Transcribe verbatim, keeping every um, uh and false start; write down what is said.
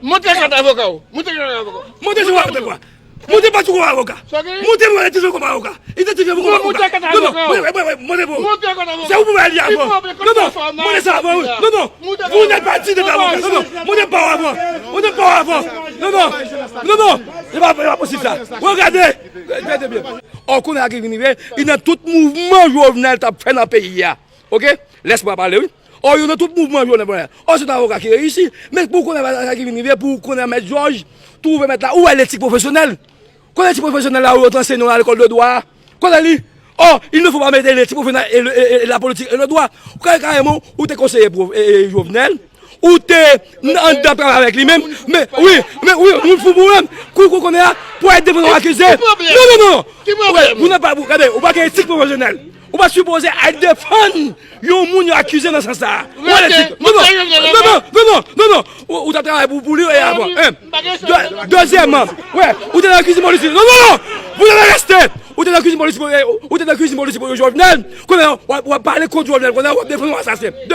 Monte kat avoka w. Monte kat avoka w. Monte sou avoka. Monte pa sou avoka. Monte mwen ti sou avoka. Identifye pou avoka. Non, non, monte kat avoka w. Monte, monte, monte pou. Monte kat avoka w. Se ou pou mwen li avan. Non, non, monte sa avan, wi. Non, non. Vous n'êtes pas digne d'être avocat. Non, non, monte pa avan. Monte pa avan. Non, non. Non, non. Se pa, se pa posib sa. Regade. Gade byen. Ò, kounye a ki vin rive, li nan tout mouvman Jovenel t ap fè nan peyi a. Oke? Lès mwen pale, wi. Ò, yo nan tout mouvman Jovenel, Jovenel. Ò, se yon avoka ki reyisi. Men pou konnen sa ki vin rive, pou konnen mèt Jòj, twouve mèt la, ou wè letik pwofesyonèl. Konnen letik pwofesyonèl la, ou yo t anseye nou nan lekòl de dwa a. Konnen li. Ò, il ne faut pas mettre letik pwofesyonèl e, le- e, e, e la politik e le dwa. Ou ka kareman, ou te konseye pwof- e, e, Jovenel. Ou te n- anndan travay avèk li menm. Men, wi, men, wi, moun fou pou menm. Kou, kou konnen a, pou al defann yon akize. Non, non, non, non. Ou pa, ou pa gen etik pwofesyonèl. Ou pa sipoze al defann yon moun yo akize nan sans sa a. Ou wè letik. Non, non, non, non, non, non, non. Ou, ou ta travay pou, pou li e avan. Hein. De- dezyèmman, wè, ou te nan kizin polisi. Non, non, non. Ou te nan reste. Ou te nan kizin polisi pou, ou te nan kizin polisi pou Jovenel. Konnen w ap, w ap pale kont Jovenel. Konnen w ap defann yon asasen. De-